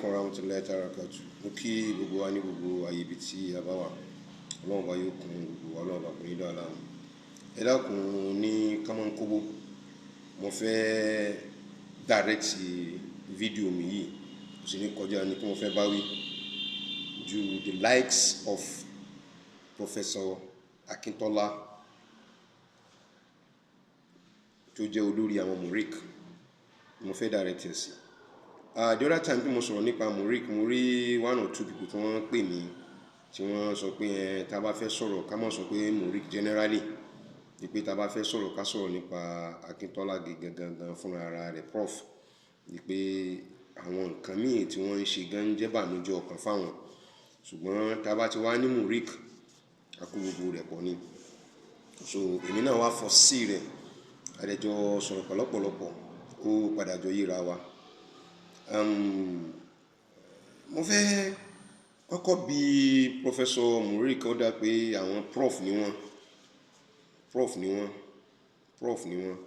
Alaikum warahmatullahi ta'ala wabarakatuh. Mo kí gbogbo wa ní gbogbo àyè ibi tí a bá wà. Ọlọ́run bá yóò kún gbogbo wa, Ọlọ́run bá kún yín dáadáa. Ẹ dákun ní kánmọ́nkóbó. Mo fẹ́ direct fídíò mi yìí, kò sì ní kọjá ní kí mo fẹ́ bá wí ju the likes of Professor Akintola tó jẹ́ olórí àwọn Murik. Mo fẹ́ direct ẹ̀ sí. The other time tí mo sọ̀rọ̀ nípa Murik, mo rí one or two people tí wọ́n pè mí, tí wọ́n sọ pé ẹ tá bá fẹ́ sọ̀rọ̀ ká má sọ pé Murik generally, ní pé tá bá fẹ́ sọ̀rọ̀ ká sọ̀rọ̀ nípa Akintola gangan gan fúnra ara rẹ̀ prof, ní pé àwọn nǹkan míì tí wọ́n ń ṣe gan jẹ́ bànújẹ́ ọkàn fáwọn. Ṣùgbọ́n tá bá ti wá ní Murik, a kó gbogbo rẹ̀ pọ̀ ni. So èmi náà wá fọ́ sí rẹ̀, a dẹ̀ jọ sọ̀rọ̀ pọ̀lọ́pọ̀lọpọ̀, ó padà jọ yíra wa. Mo fẹ́ kọ́kọ́ bi Professor Murik, ó dá pé àwọn prof ni wọ́n, prof ni wọ́n, prof ni wọ́n.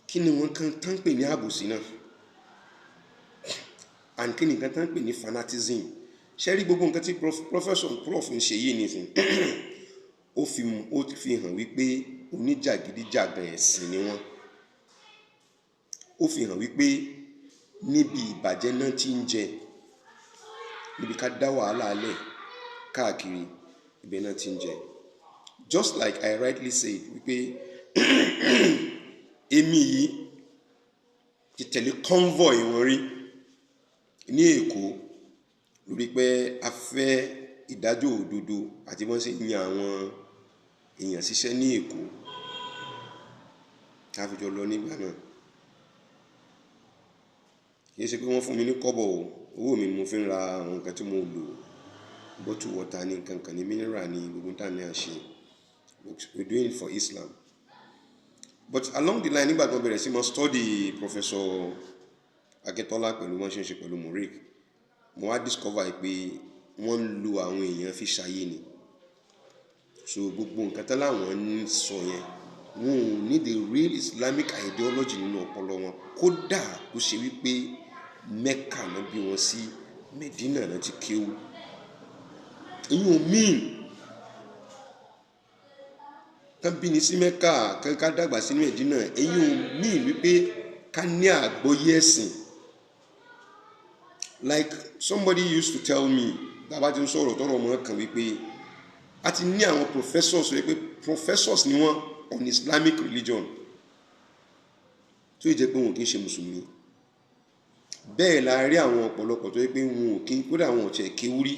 Kí ni wọ́n kan tán pè ní àbòsí náà? And kí ni nǹkan tán pè ní fanatism? Ṣé rí gbogbo nǹkan tí professor prof ń ṣe yìí nísìnyí? Ó fi hàn wípé oníjàgídíjàgan ẹ̀sìn ni wọ́n. Ó fi hàn wípé níbi ìbàjẹ́ náà tí ń jẹ, níbi ká dá wàhálà lẹ̀ káàkiri, ibẹ̀ náà tí ń jẹ. Just like I rightly said wípé èmi yìí ti tẹ̀lé convoy wọn rí ní Èkó lórí pé a fẹ́ ìdájọ́ òdodo àti bí wọ́n ṣe ń yan àwọn èèyàn ṣiṣẹ́ ní Èkó. Tá fi jọ lọ nígbà náà. Kì í ṣe pé wọ́n fún mi ní kọ́bọ̀ o, owó mi ni mo fi ń ra àwọn nǹkan tí mo lò. Bottle water ní nǹkan kan ní mineral ní gbogbo tí a ní à ṣe. We're doing it for Islam. But along the line, nígbà tí mo bẹ̀rẹ̀ sí máa study Professor Akintola pẹ̀lú wọ́n ṣe ń ṣe pẹ̀lú Murik, mo wá discover pé wọ́n ń lo àwọn èèyàn fi ṣayé ni. So gbogbo nǹkan tí láwọn ń sọ yẹn, wọn ò ní the real Islamic ideology nínú ọpọlọ wọn. Kódà kó ṣe wípé Mecca náà bí wọn sí, Medina náà ti kéwú. Ìyẹn ò mean kán bí ni sí Mecca, ká dàgbà sí Medina, ìyẹn ò mean wípé ká ní àgbọ́yé ẹ̀sìn. Like somebody used to tell me, tá a bá ti ń sọ̀rọ̀ tọrọ mọ́ kan wípé a ti ní àwọn professors wípé professors ni wọ́n on Islamic religion tó yẹ jẹ́ pé wọn kì í ṣe mùsùlùmí. Bẹ́ẹ̀ la rí àwọn ọ̀pọ̀lọpọ̀ tó yẹ pé wọn ò kí ń kódà wọn ò tiẹ̀ kéwú rí.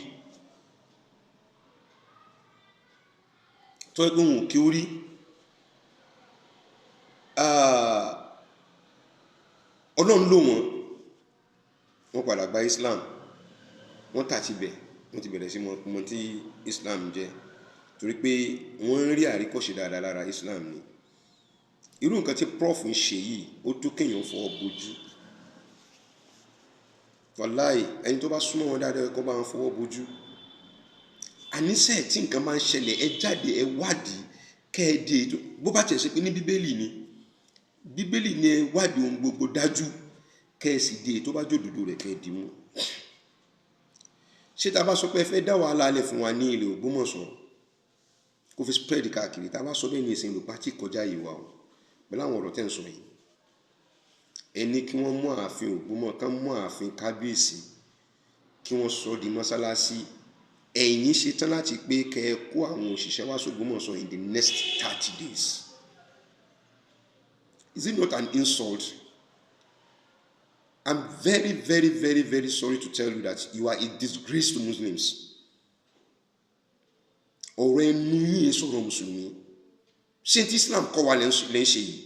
Tó yẹ pé wọn ò kéwú rí. Ọlọ́run lò wọ́n, wọ́n padà gba Islam, wọ́n tà ti bẹ̀, wọ́n ti bẹ̀rẹ̀ sí mọ tí Islam jẹ́, torí pé wọ́n ń rí àríkọ́ṣe dáadáa lára Islam ni. Irú nǹkan tí prof ń ṣe yìí, ó tó kéèyàn fọwọ́ bojú. Wàláì, ẹni tó bá súnmọ́ wọn dáadáa kó bá wọn fọwọ́ bojú. Àníṣe tí nǹkan máa ń ṣẹlẹ̀, ẹ jáde, ẹ wádìí, kẹ́ ẹ dé ètò. Bó bá tiẹ̀ ṣe pé ní Bíbélì ni, Bíbélì ni ẹ wádìí ohun gbogbo dájú, kẹ́ ẹ sì dé ètò bá jòdòdó rẹ̀ kẹ́ ẹ dì mú. Ṣé tá a bá sọ pé ẹ fẹ́ dá wàhálà lẹ̀ fún wa ní ilẹ̀ Ògbómọ̀ṣọ́, kó fi spread káàkiri, tá a bá sọ bẹ́ẹ̀ ní ìsìn ìlú pátì kọjá yìí wà o, pẹ̀lú àwọn ọ̀rọ̀ tẹ́ ń sọ yìí. Ẹ ní kí wọ́n mú ààfin Ògbómọ̀, kán mú ààfin Kábíyèsí, kí wọ́n sọ di mọ́sálásí. Ẹ̀yin ṣe tán láti pé kẹ́ ẹ kó àwọn òṣìṣẹ́ wá sógbómọ̀ṣọ́ in the next 30 days. Is it not an insult? I'm very, very, very, very sorry to tell you that you are a disgrace to Muslims. Ọ̀rọ̀ ẹnu yín sọ̀rọ̀ Mùsùlùmí. Ṣé tí Islam kọ́ wa lẹ́ ń ṣe yìí?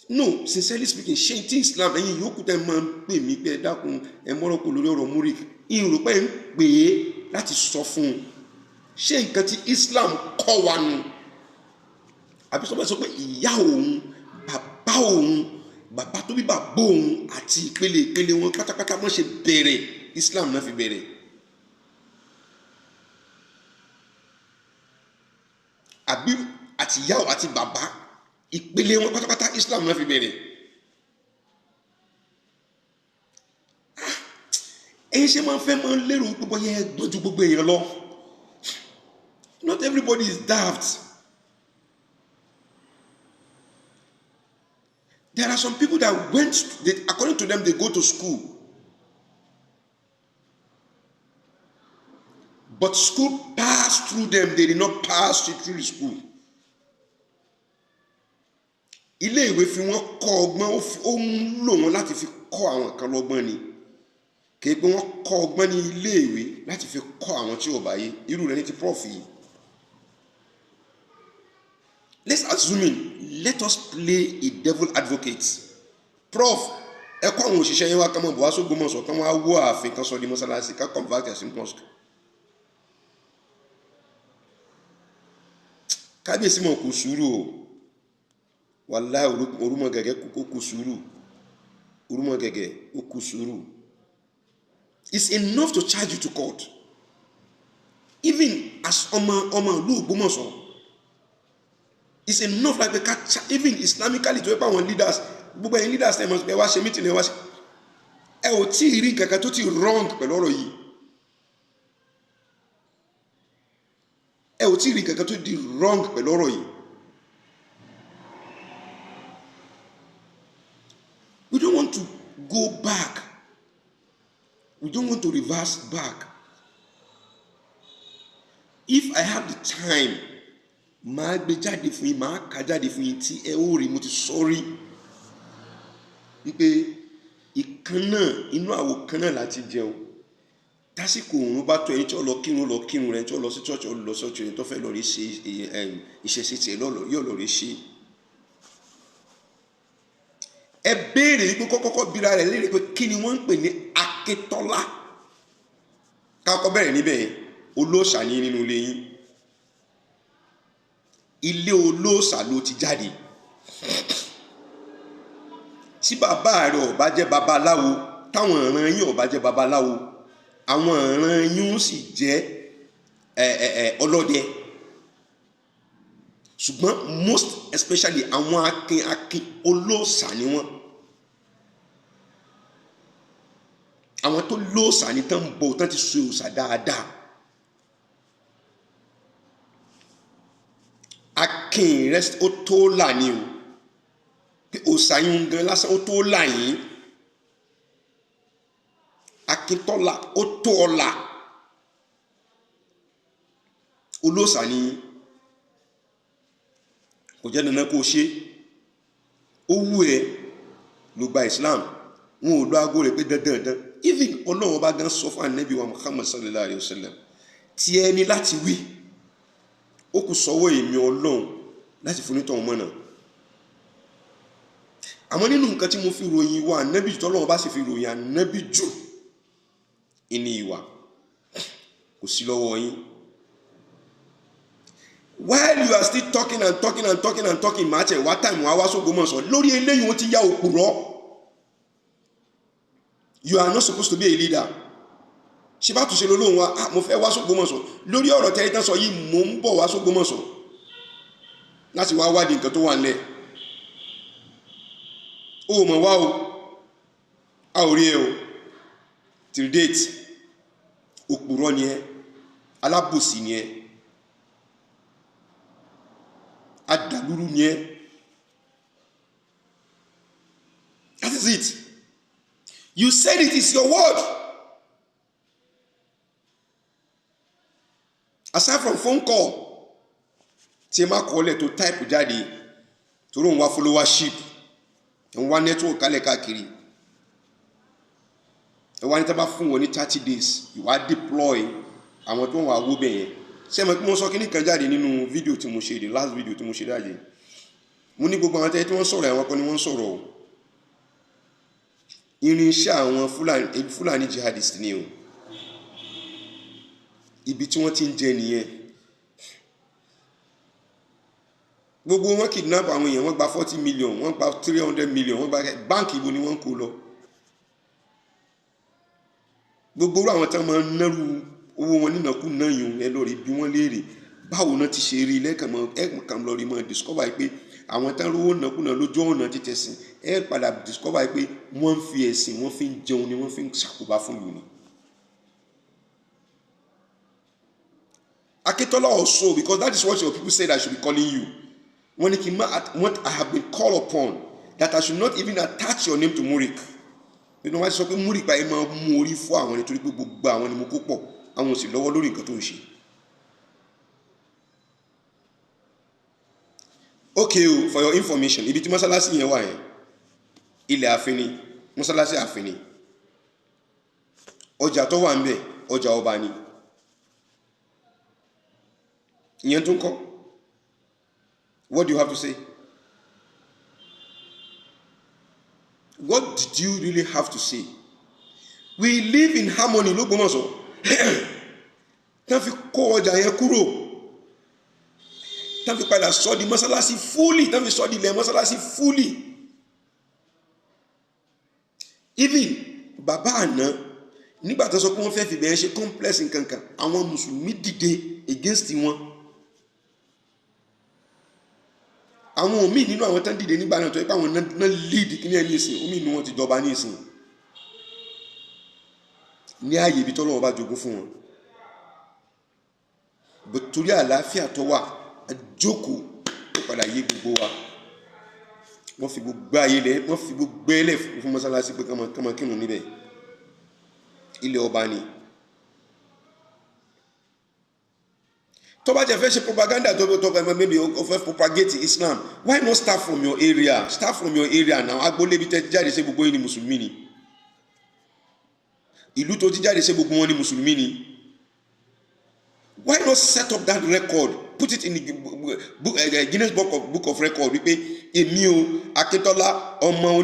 No, sincerely speaking, ṣé tí Islam ẹ̀yin yòókù tẹ́ máa ń pè mí pé ẹ dákun ẹ mọ́rọ́ kó lórí ọ̀rọ̀ Murik, ìrò pé ń pè é láti sọ fún un. Ṣé nǹkan tí Islam kọ́ wa nu? Àbí sọ pé ìyá òun, bàbá òun, bàbá tó bí bàbá òun àti ìpele ìpele wọn pátápátá wọ́n ṣe bẹ̀rẹ̀ Islam náà fi bẹ̀rẹ̀. Àbí àti ìyá àti bàbá ìpele wọn pátápátá Islam náà fi bẹ̀rẹ̀. Ẹ̀yin ṣe máa ń fẹ́ máa ń lérò pé bóyá ẹ gbọ́n ju gbogbo èèyàn lọ. Not everybody is daft. There are some people that went, according to them, they go to school. But school passed through them, they did not pass through the school. Ilé ìwé fi wọ́n kọ́ ọgbọ́n, ó ń lò wọ́n láti fi kọ́ àwọn kan lọ́gbọ́n ni. Kì í pé wọ́n kọ́ ọgbọ́n ní ilé ìwé láti fi kọ́ àwọn tí ò bá yé. Irú rẹ̀ ní ti prof yìí. Let's assume in, let us play a devil advocate. Prof, ẹ kọ́ àwọn òṣìṣẹ́ yẹn wá kán mọ̀ bọ̀ wá s'Ógbómọ̀ṣọ́, kán wá wó ààfin, kan sọ di mọ́sálásí, ká convert ẹ̀ sí mosque. Kábíyèsí mọ̀ kò sùúrù o. Wàláhì orúmọ gẹ̀gẹ́ kó kú sùúrù. Orúmọ gẹ̀gẹ́ ó kú sùúrù. It's enough to charge you to court. Even as ọmọ ìlú Ògbómọ̀ṣọ́. It's enough like the even Islamically to help àwọn leaders. Gbogbo ẹ̀yin leaders ẹ̀ mọ̀ ẹ wá ṣe meeting ẹ wá ṣe. Ẹ ò tí ì rí nǹkan kan tó ti wrong pẹ̀lú ọ̀rọ̀ yìí. Ẹ ò tí ì rí nǹkan kan tó di wrong pẹ̀lú ọ̀rọ̀ yìí. We don't want to go back. We don't want to reverse back. If I have the time, màá gbé jáde fún yín, màá kà jáde fún yín tí ẹ ó rí mo ti sọ rí wípé ìkan náà inú àwo kan náà láti jẹun. Tásìkò òun bá tó ẹni tí ó lọ kírun lọ kírun rẹ, tí ó lọ sí church ó lọ church rẹ, tó fẹ́ lọ rí ṣe ìṣẹ̀ṣe tiẹ̀ yóò lọ rí ṣe. Ẹ béèrè wípé kọ́kọ́kọ́ bíra rẹ̀ léèrè pé kí ni wọ́n ń pè ní Akíntọ́lá. Kákọ́ bẹ̀rẹ̀ níbẹ̀ yẹn, olóòṣà ní nínú ilé yín. Ilé olóòṣà ló ti jáde. Tí bàbá rẹ̀ ò bá jẹ́ babaláwo, táwọn ìran yín ò bá jẹ́ babaláwo, àwọn ìran yín ó sì jẹ́ ọlọ́dẹ. Ṣùgbọ́n most especially àwọn akin olóòṣà ni wọ́n. Àwọn tó lóòṣà ni tán ń bọ̀, tán ti so òòṣà dáadáa. Akin rẹ ó tó là ní o. Òòṣà yín gan lásán ó tó là yín. Akíntọ́lá ó tó ọlà. Olóòṣà ni kò jẹ́ dandan kó ṣe. Ó wù ẹ́ ló gba Islam. Wọn ò lọ aago rẹ̀ pé dandan dandan. Even Ọlọ́run bá gan sọ fún Ànábì wa Muhammad sallallahu alayhi wa sallam tí ẹ ní láti wí. Ó kù sọ́wọ́ èmi Ọlọ́run láti fún onítọ̀hún mọ̀nà. Àmọ́ nínú nǹkan tí mo fi ròyìn wa Ànábì jù, tọ́lọ́run bá sì fi ròyìn Ànábì jù, ìní ìwà kò sí lọ́wọ́ yín. While you are still talking and talking and talking and talking, màá tẹ̀ wá time wá wá s'Ógbómọ̀ṣọ́ lórí eléyìí wọ́n ti yá òpùrọ́. You are not supposed to be a leader. Ṣé bá tún ṣe lólóhùn wa, mo fẹ́ wá s'Ógbómọ̀ṣọ́ lórí ọ̀rọ̀ tẹ́lẹ̀ tán sọ yìí, mò ń bọ̀ wá s'Ógbómọ̀ṣọ́ láti wá wádìí nǹkan tó wà nílẹ̀. O mọ̀ wá o, a ò rí ẹ o, till date, òpùrọ́ ni ẹ, alábòsí ni ẹ, adàlúrú ni ẹ. That is it. You said it is your word. Aside from phone call, tí ẹ má kọ́lẹ̀ tó type jáde, torí òun wá followership, òun wá network kálẹ̀ káàkiri. Ẹ wá ní tá bá fún wọn ní 30 days, ìwà deploy àwọn tó ń wá wó bẹ̀ yẹn. Ṣé ẹ mọ̀ pé mo sọ kíní kan jáde nínú fídíò tí mo ṣe, the last video tí mo ṣe jáde. Mo ní gbogbo àwọn tẹ́lẹ̀ tí wọ́n sọ̀rọ̀ àwọn kan ni wọ́n sọ̀rọ̀ o. Irinṣẹ́ àwọn Fúlàní jihadist ni o. Ibi tí wọ́n ti ń jẹ nìyẹn. Gbogbo wọn kidnap àwọn èèyàn, wọ́n gba 40 million, wọ́n gba 300 million, wọ́n gba báǹkì ibo ni wọ́n ń kó lọ. Gbogbo irú àwọn tí wọ́n máa ń nárú owó wọn nínàkúnà yìí, ẹ lọ rí bí wọ́n léèrè báwo náà ti ṣe rí lẹ́ẹ̀kan mọ́, ẹ kàn lọ rí mọ́ discover pé àwọn tán rówó nàkúnà lójú ọ̀nà títẹ̀sìn, ẹ padà discover pé wọ́n ń fi ẹ̀sìn, wọ́n fi ń jẹun ni, wọ́n fi ń ṣàkóbá fún ìlú ni. Akintola also, because that is what your people said I should be calling you. Wọ́n ní kí n má, what I have been called upon, that I should not even attach your name to MURIC. Nínú wọn sọ pé MURIC báyìí máa mú orí fún àwọn, nítorí pé gbogbo àwọn ni mo kó pọ̀, àwọn ò sì lọ́wọ́ lórí nǹkan tó ń ṣe. Okay o, for your information, ibi tí mọ́sálásí yẹn wà yẹn, ilẹ̀ ààfin ni, mọ́sálásí ààfin ni. Ọjà tó wà ń bẹ̀, ọjà ọba ni. Ìyẹn tún kọ́. What do you have to say? What did you really have to say? We live in harmony l'Ógbómọ̀ṣọ́. Tán fi kó ọjà yẹn kúrò, tán fi padà sọ di mọ́sálásí fúlì, tán fi sọ di ilẹ̀ mọ́sálásí fúlì. Even bàbá àná, nígbà tó sọ pé wọ́n fẹ́ fi bẹ̀rẹ̀ ṣe complex nkankan, àwọn mùsùlùmí dìde against wọn. Àwọn míì nínú àwọn tán dìde nígbà náà, tó yẹ pé àwọn náà lead kíní ẹ̀ ní ìsìn, omi inú wọn ti jọba ní ìsìn ní ààyè ibi tọ́lọ́wọ́ bá jogún fún wọn. Torí àlàáfíà tó wà, àjókòó ó padà yé gbogbo wa. Wọ́n fi gbogbo ayé lẹ̀, wọ́n fi gbogbo ẹlẹ̀ fún mọ́sálásí pé kọ́mọ kírun níbẹ̀. Ilẹ̀ ọba ni. Tó bá jẹ́ fẹ́ ṣe propaganda, tó tó fẹ́ maybe o fẹ́ propagate Islam, why not start from your area? Start from your area now. Agboolé ibi tẹ́ ti jáde, ṣé gbogbo yín ni mùsùlùmí ni? Ìlú tó ti jáde, ṣé gbogbo wọn ni mùsùlùmí ni? Why not set up that record, put it in the book, Guinness Book of Record, wípé èmi o, Akíntọ́lá, ọmọ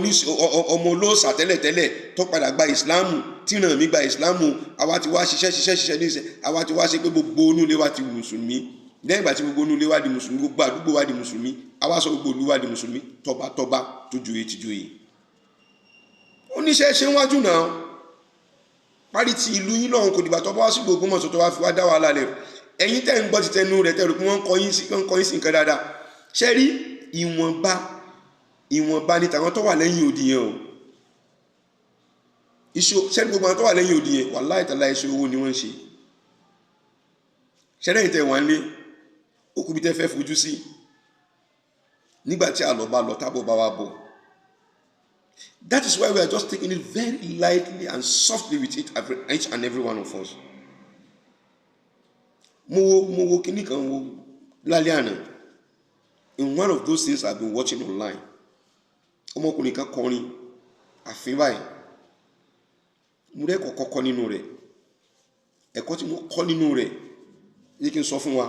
ọmọ olóòṣà tẹ́lẹ̀tẹ́lẹ̀ tó padà gba ìsìláàmù, tìràn mi gba ìsìláàmù, àwa ti wá ṣiṣẹ́ ṣiṣẹ́ ṣiṣẹ́ níṣẹ́, àwa ti wá ṣe pé gbogbo inú ilé wa ti mùsùlùmí. Lẹ́yìn ìgbà tí gbogbo inú ilé wa di mùsùlùmí, gbogbo àdúgbò wa di mùsùlùmí, àwa sọ gbogbo ìlú wa di mùsùlùmí, tọbatọba tó joyè ti joyè. Oníṣẹ́ ṣe ń wájú náà parí ti ìlú yín lọ́hùn. Kò dìgbà tó bá wá sí Ògbómọ̀ṣọ́ tó wá fi wá dá wàhálà lẹ̀. Ẹ̀yin tẹ́ ń gbọ́ ti tẹnu rẹ̀, tẹ́ rò pé wọ́n ń kọ́ yín sí, wọ́n ń kọ́ yín sí nǹkan dáadáa. Ṣé rí ìwọ̀nba, ìwọ̀nba ni tàwọn tó wà lẹ́yìn odi yẹn o. Iṣẹ́ ṣé gbogbo àwọn tó wà lẹ́yìn odi yẹn, wàláhì tàlá, iṣẹ́ owó ni wọ́n ń ṣe. Ṣẹlẹ́yìn tẹ́ wà ń lé ó kú bí tẹ́ fẹ́ fojú sí nígbà tí àlọ́ bá lọ tábọ̀ bá wa bọ̀. That is why we are just taking it very lightly and softly with it, each and every one of us. Mo wo kíní kan wo lálẹ́ àná. In one of those things I've been watching online, ọmọkùnrin kan kọrin àfin báyìí. Mo rẹ́ ẹ̀kọ́ kọ́kọ́ nínú rẹ̀. Ẹ̀kọ́ tí mo kọ́ nínú rẹ̀ yìí, kí n sọ fún wa,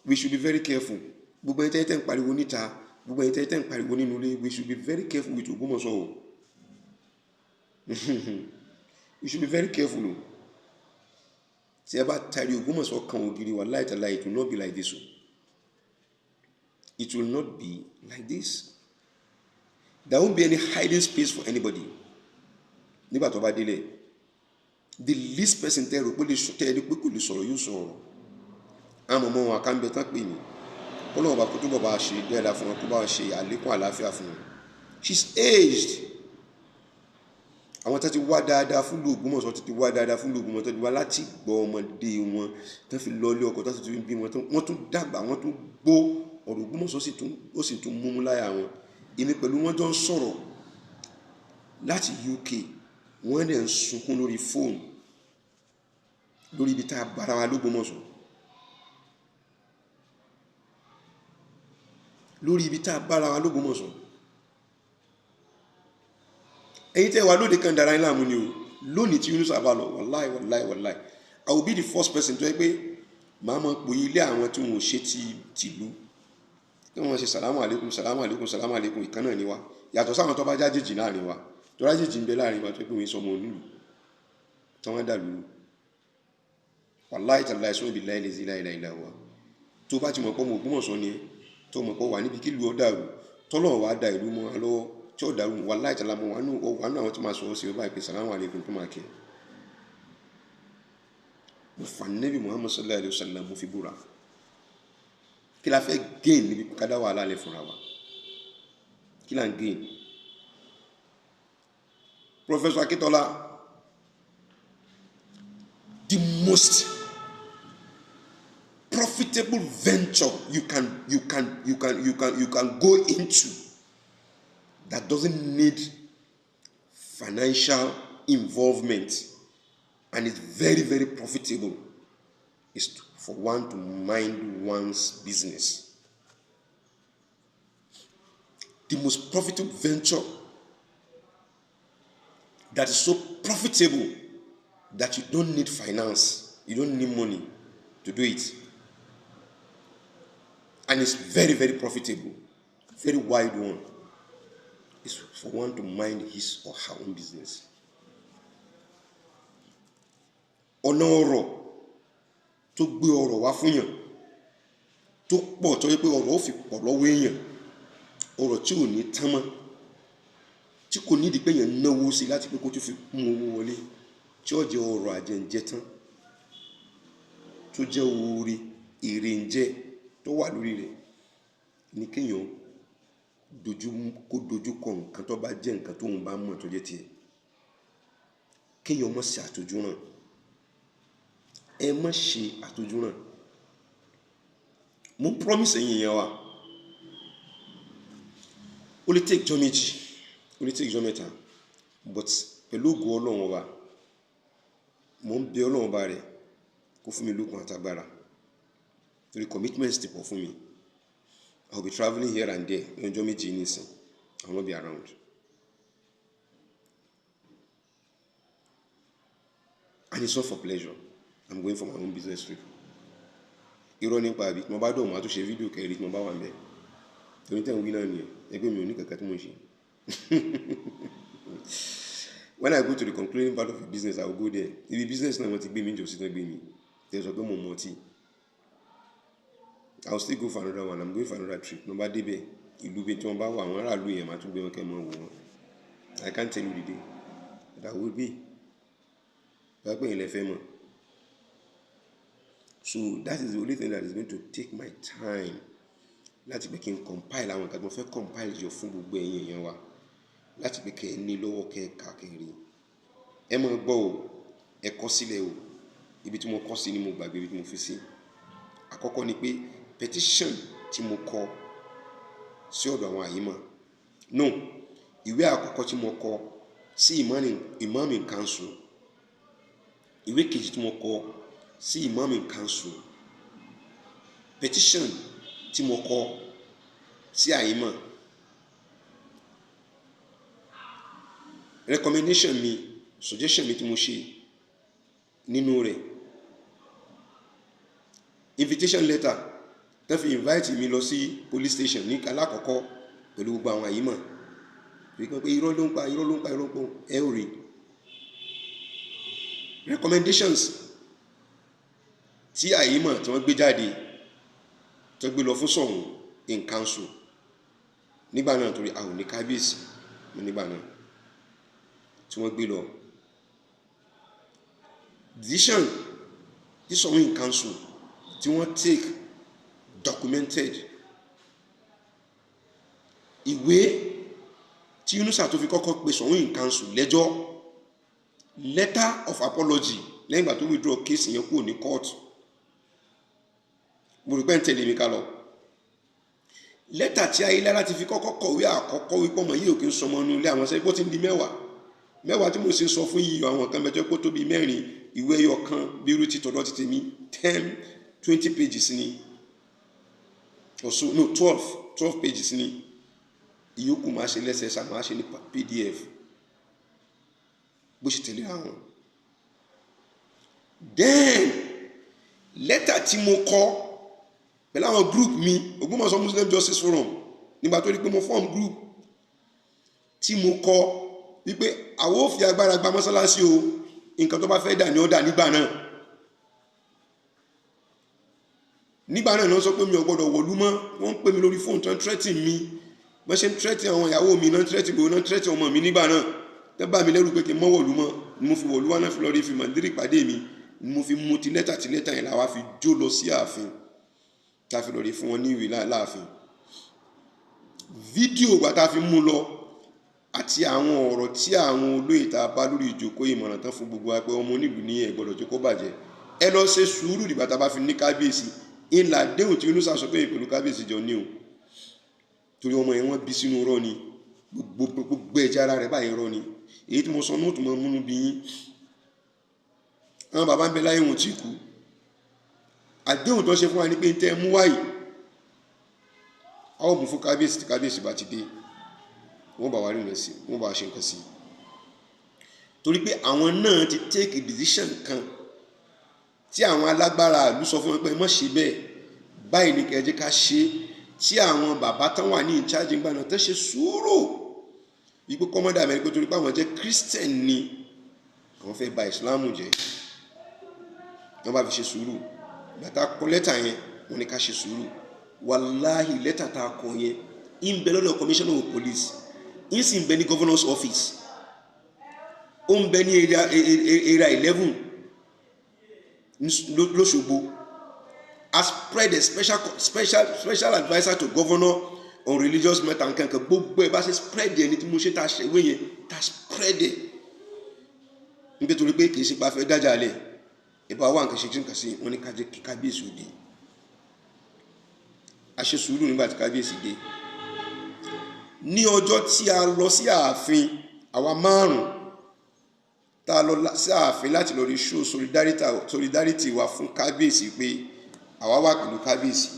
we should be very careful. Gbogbo ẹni tẹ́ ń pariwo níta, gbogbo ẹni tẹ́ ń pariwo nínú ilé, we should be very careful with Ògbómọ̀ṣọ́ o. We should be very careful o. Tí ẹ bá tari Ògbómọ̀ṣọ́ kan ògiri, wallahi tallahi, it will not be like this o. It will not be like this. There won't be any hiding space for anybody nígbà tó bá délẹ̀. The least person tẹ́ rò pé lè tẹ́ ẹ rí pé kò lè sọ̀rọ̀, yóò sọ̀rọ̀. Àwọn ọmọ wọn àkànbẹ tán pè mí, kó lọ́wọ́ bá kó túbọ̀ bá ṣe dáadáa fún wọn, kó bá ṣe àlékún àlàáfíà fún wọn. She's aged. Àwọn tó ti wá dáadáa fún Ògbómọ̀ṣọ́, tó ti wá dáadáa fún Ògbómọ̀ṣọ́, tó ti wá láti gbọ́ ọmọdé wọn tó fi lọ ilé ọkọ, tó ti bí wọn, wọ́n tún dàgbà, wọ́n tún gbó, ọ̀rọ̀ Ògbómọ̀ṣọ́ sì tún, ó sì tún múmú láyà wọn. Èmi pẹ̀lú wọn jọ ń sọ̀rọ̀ láti UK, wọ́n dẹ̀ ń sunkún lórí fóònù lórí ibi tá a bára wa l'Ógbómọ̀ṣọ́, lórí ibi tá a bára wa l'Ógbómọ̀ṣọ́. Ẹ̀yin tẹ́ wà lóde kan dára yín láàmú ni o. Lónìí tí Yunusa bá lọ, wàláì wàláì wàláì, I will be the first person tó yẹ pé màá mọ̀ pé ilé àwọn tí wọn ò ṣe ti tìlú tí wọ́n ṣe sàlámù àlékún, sàlámù àlékún, sàlámù àlékún, ìkan náà ni wa. Yàtọ̀ sáwọn tó bá jájèjì láàrin wa, tó rájèjì ń bẹ láàrin wa, tó pé wọ́n sọmọ onílù tí wọ́n dà lóru. Wàláì tàláì sọ́ọ́ ibi láìlè sí láìláì láwa. Tó bá ti mọ̀ pé ọmọ Ògbómọ̀ṣọ́ ni ẹ́, tó mọ̀ pé wà níbi kí ìlú ọ dàrú, tọ́lọ̀ wàá da ìlú mọ́ wa lọ́wọ́ tí ó dàrú, wàláì tàlá, mọ́ wà nù àwọn tí máa sọ̀rọ̀ sí ọba ìpè sàlámù àlékún tó máa kẹ́. Mo fà nẹ́bí Muhammad sallallahu alayhi wa sallam, mo fi búra. Kí la fẹ́ gain níbi kádà wàhálà lẹ̀ fúnra wa? Kí la ń gain? Professor Akintola, the most Profitable venture you can go into that doesn't need financial involvement and is very, very profitable is for one to mind one's business. The most profitable venture that is so profitable that you don't need finance, you don't need money to do it, and it's very, very profitable, very wide one, is for one to mind his or her own business. Ọ̀nà ọrọ̀ tó gbé ọrọ̀ wá fún yàn tó pọ̀, tó yẹ pé ọrọ̀ ó fi pọ̀ lọ́wọ́ èèyàn, ọrọ̀ tí ò ní tán mọ́, tí kò nídìí pé èèyàn náwó sí láti pé kó tó fi mú owó wọlé, tí ó jẹ́ ọrọ̀ àjẹǹjẹ tán, tó jẹ́ oore èrè ń jẹ tó wà lórí rẹ̀, ní kéèyàn dojú kó dojú kọ nǹkan tó bá jẹ́ nǹkan tóun bá mọ̀ tó jẹ́ tiẹ̀, kéèyàn má ṣe àtòjúràn. Ẹ má ṣe àtòjúràn. Mo promise ẹ̀yin yẹn wa, ó lè take jọ́ 2, ó lè take jọ́ 3, but pẹ̀lú ògo Ọlọ́run Ọba, mo ń bẹ Ọlọ́run Ọba rẹ̀ kó fún mi lókun àtagbára, torí commitments ti pọ̀ fún mi. I will be travelling here and there ní ọjọ́ 2 nísìn. I will not be around. And it's not for pleasure. I'm going for my own business trip. Irọ́ nípa àbí tí mo bá dọ̀, mo á tún ṣe fídíò kẹrin tí mo bá wà níbẹ̀. Torí tẹ̀ ń wí náà nìyẹn, ẹgbẹ́ mi ò ní kankan tí mo ń ṣe. When I go to the concluding part of the business, I will go there. Ibi business náà wọ́n ti gbé mi jọ sí tán gbé mi. Tẹ́ sọ pé mo mọ̀ ọtí. I will still go for another one. I'm going for another trip. Mo bá débẹ̀, ìlú bí tí wọ́n bá wà, àwọn aráàlú yẹn máa tún gbé wọn kẹ́ mọ́ wò wọ́n. I can't tell you the day, but I will be. Bá pè yín lẹ fẹ́ mọ̀. So that is the only thing that is going to take my time láti pé kí n compile àwọn nǹkan tí mo fẹ́ compile jọ fún gbogbo ẹ̀yin èèyàn wa, láti pé kí ẹ ní lọ́wọ́, kẹ́ ẹ kà, kẹ́ ẹ rí. Ẹ máa gbọ́ o, ẹ kọ sílẹ̀ o. Ibi tí mo kọ sí ni mo gbàgbé ibi tí mo fi sí. Àkọ́kọ́ ni pé petition tí mo kọ sí ọ̀dọ̀ àwọn àyímọ̀. No, ìwé àkọ́kọ́ tí mo kọ sí Imam in Council. Ìwé kejì tí mo kọ sí Imam in Council. Petition tí mo kọ sí àyímọ̀. Recommendation mi, suggestion mi tí mo ṣe nínú rẹ̀. Invitation letter tẹ́ fi invite mi lọ sí police station ní alákọ̀ọ́kọ́ pẹ̀lú gbogbo àwọn àyímọ̀. Wípé irọ́ ló ń pa, irọ́ ló ń pa, irọ́ ló ń pa, ẹ ó rí. Recommendations tí àyímọ̀ tí wọ́n gbé jáde, tí wọ́n gbé lọ fún Ṣọ̀ún in Council nígbà náà, torí a ò ní kábíyèsí nígbà náà, tí wọ́n gbé lọ. Decision tí Ṣọ̀ún in Council tí wọ́n take, documented. Ìwé tí Yunusa tó fi kọ́kọ́ pe Ṣọ̀ún in Council lẹ́jọ́, letter of apology lẹ́yìn ìgbà tó withdraw case yẹn kúrò ní court. Mo rò pé ń tẹ̀lé mi ká lọ. Lẹ́tà tí Ayélára ti fi kọ́kọ́ kọ̀wé àkọ́kọ́ wípé ọmọ yìí ò kí ń sọmọ inú ilé àwọn sẹ́yìn, bó ti ń di mẹ́wàá mẹ́wàá tí mo ṣe sọ fún yìí, àwọn kan mẹ́jọ pé ó tó bí mẹ́rin, ìwé ẹyọ kan bí irú ti tọ̀dọ̀ ti tèmi, 10, 20 pages ni or so, no, 12 pages ni. Ìyókù máa ṣe lẹ́sẹẹsẹ, máa ṣe ní PDF bó ṣe tẹ̀lé àwọn. Then lẹ́tà tí mo kọ pẹ̀lú àwọn group mi, Ògbómọ̀ṣọ́ Muslim Justice Forum, nígbà tó rí pé mo form group, tí mo kọ wípé àwọn ò fi agbára gba mọ́sálásí o, nǹkan tó bá fẹ́ dà ní ó dà nígbà náà. Nígbà náà ni wọ́n sọ pé mi ò gbọ́dọ̀ wọ̀lú mọ́. Wọ́n ń pè mí lórí fóònù tó ń threaten mi, wọ́n ṣe ń threaten àwọn ìyàwó mi náà, threaten gbogbo náà, threaten ọmọ mi nígbà náà. Tẹ́ bá mi lẹ́rù pé kí n mọ́ wọ̀lú mọ́ ni mo fi wọ̀lú wá náà, fi lọ rí fi màndírì pàdé mi ni mo fi mú ti lẹ́tà, ti lẹ́tà yẹn làwa fi jó lọ sí ààfin, tá a fi lọ rí fún wọn ní ìwé láàfin. Fídíò ìgbà tá a fi mú lọ àti àwọn ọ̀rọ̀ tí àwọn olóyè tá a bá lórí ìjókòó, ìmọ̀ràn tán fún gbogbo wa pé ọmọ onílùú ní ẹ̀ gbọ́dọ̀ jókòó bàjẹ́, ẹ lọ ṣe sùúrù dìgbà tá a bá fi ní kábíyèsí. Ìlà déhùn tí Yunusa sọ pé pẹ̀lú kábíyèsí jọ ní o, torí ọmọ yẹn wọ́n bí sínú rọ́ ni, gbogbo gbogbo ẹ̀jẹ̀ ara rẹ̀ báyìí rọ́ ni. Èyí tí mo sọ nóòtù mọ́ múnú bí yín. Àwọn bàbá ń bẹ láyé, wọn ò tí kú. Àdéhùn tó ṣe fún wa ní pé ń tẹ́ mú wáyìí, a ó mú fún kábíyèsí. Tí kábíyèsí bá ti dé, wọ́n bá wa rí nǹkan sí, wọ́n bá wa ṣe nǹkan sí, torí pé àwọn náà ti take a decision kan tí àwọn alágbára ìlú sọ fún wọn pé ẹ má ṣe bẹ́ẹ̀, báyìí ni kẹ́ jẹ́ ká ṣe. Tí àwọn bàbá tán wà ní in charge ńgbà náà tán ṣe sùúrù wípé kọ́mọ́dà mẹ́rin pé torí pé àwọn jẹ́ Christian ni àwọn fẹ́ bà Ìsìláàmù jẹ́, wọ́n bá fi ṣe sùúrù. Gbàtà kọ lẹ́tà yẹn, wọ́n ní ká ṣe sùúrù. Wàláhì, lẹ́tà tá a kọ yẹn ń bẹ lọ́dọ̀ commissioner of police, ń sì ń bẹ ní governor's office, ó ń bẹ ní Area 11 lọ́ṣogbo as spread a special adviser to governor on religious matter. Nkankan gbogbo ẹ bá ṣe spread ẹni tí mo ṣe tá a ṣe ìwé yẹn, tá a spread ẹ nítorí pé kì í ṣe pa fẹ́ dájà lẹ̀. Ìbá wa nǹkan ṣe kí nǹkan sí wọn ní ká jẹ́ kí kábíyèsí òde. A ṣe sùúrù. Nígbà tí kábíyèsí dé, ní ọjọ́ tí a lọ sí ààfin, àwa márùn tá a lọ sí ààfin láti lọ rí show solidarity wa fún kábíyèsí pé àwa wà pẹ̀lú kábíyèsí.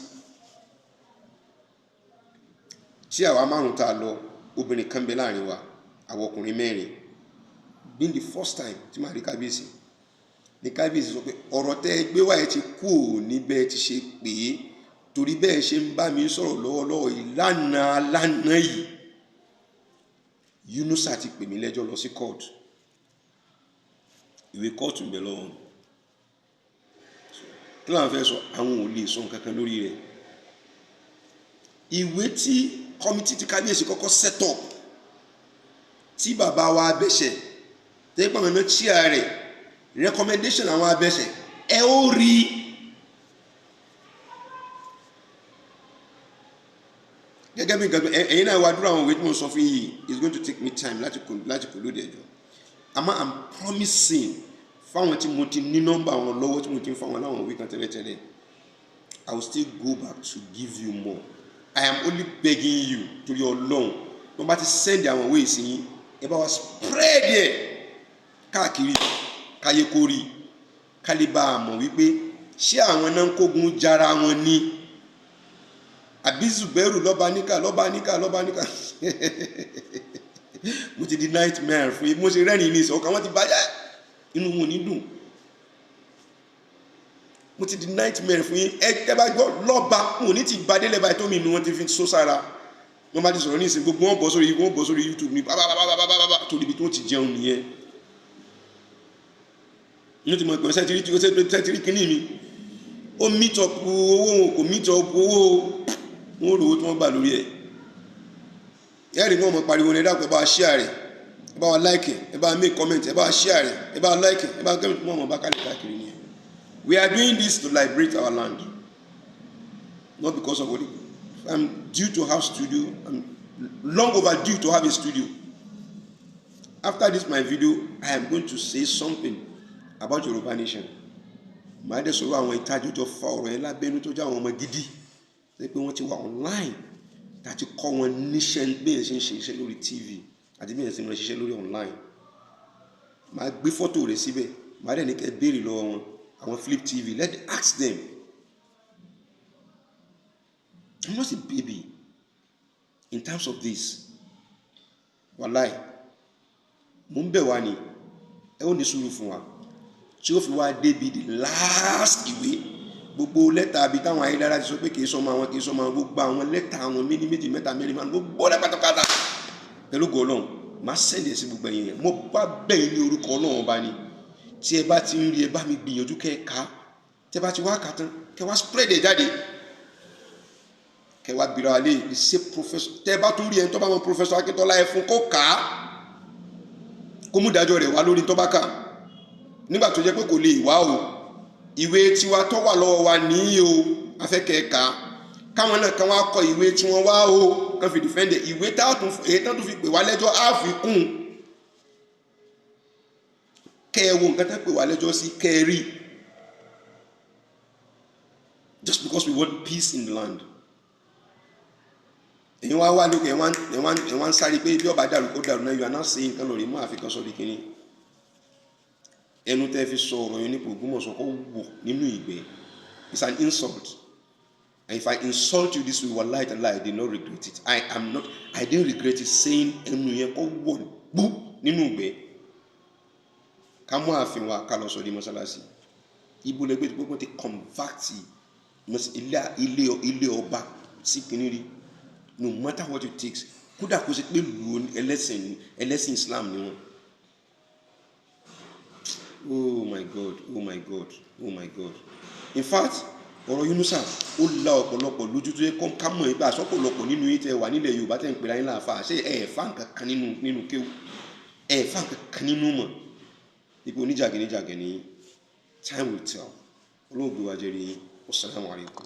Tí àwa márùn tá a lọ, obìnrin kan bẹ láàrin wa, àwọn ọkùnrin mẹ́rin. Being the first time tí màá rí kábíyèsí, ní kábíyèsí sọ pé ọ̀rọ̀ tẹ́ ẹ gbé wáyé ti kú ò ní bẹ́ẹ̀ ti ṣe pé, torí bẹ́ẹ̀ ṣe ń bá mi sọ̀rọ̀ lọ́wọ́lọ́wọ́ ìlànà alánà yìí, Yunusa ti pè mí lẹ́jọ́ lọ sí court. Ìwé kóòtù ń bẹ lọ́wọ́. Kí làwọn fẹ́ sọ? Àwọn ò lè sọ nǹkan kan lórí rẹ̀. Ìwé tí committee ti kábíyèsí kọ́kọ́ set up, tí bàbá wa abẹ́sẹ̀ tẹ́ pàmò náà chair rẹ̀, recommendation àwọn abẹ́sẹ̀, ẹ ó rí. Gẹ́gẹ́ bí nǹkan ẹ̀yin náà wá dúró, àwọn ìwé tí mo sọ fún yìí, it's going to take me time láti kò lóde ẹjọ́. Àmọ́ I'm promising fáwọn tí mo ti ní nọ́mbà wọn lọ́wọ́, tí mo ti ń fáwọn láwọn ìwé kan tẹ́lẹ̀tẹ́lẹ̀, I will still go back to give you more. I am only begging you, torí Ọlọ́run, wọ́n bá ti send àwọn ìwé ìsìn yín, ẹ bá wa spread ẹ̀ káàkiri káyé kórì, ká lè bá a mọ̀ wípé ṣé àwọn náà ń kógun jara wọn ni àbí Zubairu lọ́ba níkà, lọ́ba níkà, lọ́ba níkà. Mo ti di nightmare fún yín. Mo ṣe rẹ́rìn ní ìsọ̀ ọkàn wọn ti bàjẹ́, inú wọn ò ní dùn. Mo ti di nightmare fún yín. Ẹ tẹ́ bá gbọ́ lọ́ba, wọn ò ní ti ba délẹ̀ báyìí tó mi inú wọn ti fi só sára. Wọn bá ti sọ̀rọ̀ ní ìsìn, gbogbo wọn bọ́ sórí YouTube ní bábábábábábá, torí ibi tó ti jẹun nìyẹn. Ní ti mọ̀ pé sẹ́tìrì kínní mi, ó meet up owó, wọn kò meet up owó wọn, ò rówó tí wọ́n gbà lórí ẹ̀. Ẹ̀rí wọn mọ̀ pariwo ní, "Ẹ dákun, ẹ bá wa share rẹ̀, ẹ bá wa like, ẹ bá wa make comment, ẹ bá wa share rẹ̀, ẹ bá wa like, ẹ bá wa comment." Wọn mọ̀ bá kálí káàkiri nìyẹn. We are doing this to liberate our land, not because of what. I'm due to have studio. I'm long overdue to have a studio. After this my video, I am going to say something about Yoruba nation. Màá dẹ̀ sọ̀rọ̀ àwọn ìtajọ́jọ́ fa ọ̀rọ̀ yẹn lábẹ́nú tó jẹ́ àwọn ọmọ gidi ṣe pé wọ́n ti wà online, tá a ti kọ́ wọn níṣẹ́ bí yẹn ṣe ń ṣe iṣẹ́ lórí TV àti bí yẹn ṣe ń ṣiṣẹ́ lórí online. Màá gbé fọ́tò rẹ̀ síbẹ̀, màá dẹ̀ ní kẹ́ béèrè lọ́wọ́ wọn, àwọn Flip TV. Let ask them. I'm not a baby in terms of this. Wàláì, mò ń bẹ̀ wá ni, ẹ ó ní sùúrù fún wa tí ó fi wá débi the last ìwé. Gbogbo lẹ́tà àbí táwọn ayélujára ti sọ pé kì í sọmọ àwọn, kì í sọmọ àwọn, gbogbo àwọn lẹ́tà àwọn méjì méjì, mẹ́ta, mẹ́rin, márùn, gbogbo lẹ́ pátápátá, pẹ̀lú ògo Ọlọ́run, máa send ẹ̀ sí gbogbo ẹ̀yin yẹn. Mo bá bẹ̀yìn ní orúkọ Ọlọ́run ọba ni, tí ẹ bá ti ń rí, ẹ bá mi gbìyànjú kẹ́ ẹ ká. Tẹ́ bá ti wá kà tán, kẹ́ wá spread ẹ̀ jáde, kẹ́ wá bìrọ̀ alẹ́ ìṣe professor. Tẹ́ bá tún rí ẹni tó bá wọn Professor Akíntọ́lá, ẹ fún kó kà á, kó mú ìdájọ́ rẹ̀ wá lórí tó bá kà. Nígbà tó jẹ́ pé kò lè wá o, ìwé tiwa tó wà lọ́wọ́ wa ní o, afẹ́kẹ́ ká káwọn náà kan wá kọ ìwé tí wọ́n wá o, kan fi defend ìwé táwọn èyí tán tó fi pè wá lẹ́jọ́, á fi kún kẹ́ ẹ wo nǹkan tán pè wá lẹ́jọ́ sí, kẹ́ ẹ rí. Just because we want peace in the land. Èyí wá wá lókè, ẹ̀ wá ń sáré pé bí ọba dàrú kó dàrú náà. You are not saying kan lórí mú àfikún sọ di kínní. Ẹnu tẹ́ fi sọ ọ̀rọ̀ yẹn nípa Ògbómọ̀ṣọ́ kó wọ̀ nínú ìgbẹ́. It's an insult, and if I insult you this way, wallahi taala, I did not regret it. I am not, I didn't regret it saying ẹnu yẹn kó wọ̀ gbú nínú ìgbẹ́. Ká mú ààfin wa ká lọ sọ di mọ́sálásí. Ibo lẹgbẹ́ tí gbogbo ti convert ilé ọba sí kìnìún rí? No matter what it takes, kódà kó ṣe pé lu ẹlẹ́sìn Islam ni wọ́n. Oh my God, oh my God, oh my God. In fact, ọ̀rọ̀ Yunusa ó la ọ̀pọ̀lọpọ̀ lójú tó yẹ ká mọ̀ nípa àsọ̀pọ̀lọpọ̀ nínú yín tẹ́ wà nílẹ̀ Yorùbá tẹ́ ń pera yín láàfáà. Ṣé ẹ̀ fà nǹkan kan nínú kéwù, ẹ̀ fà nǹkan kan nínú mọ̀ ipò oníjàgínníjàgínní? Time will tell. Olóògbé wa jẹ́rìí yín. Wassalamu alaikum.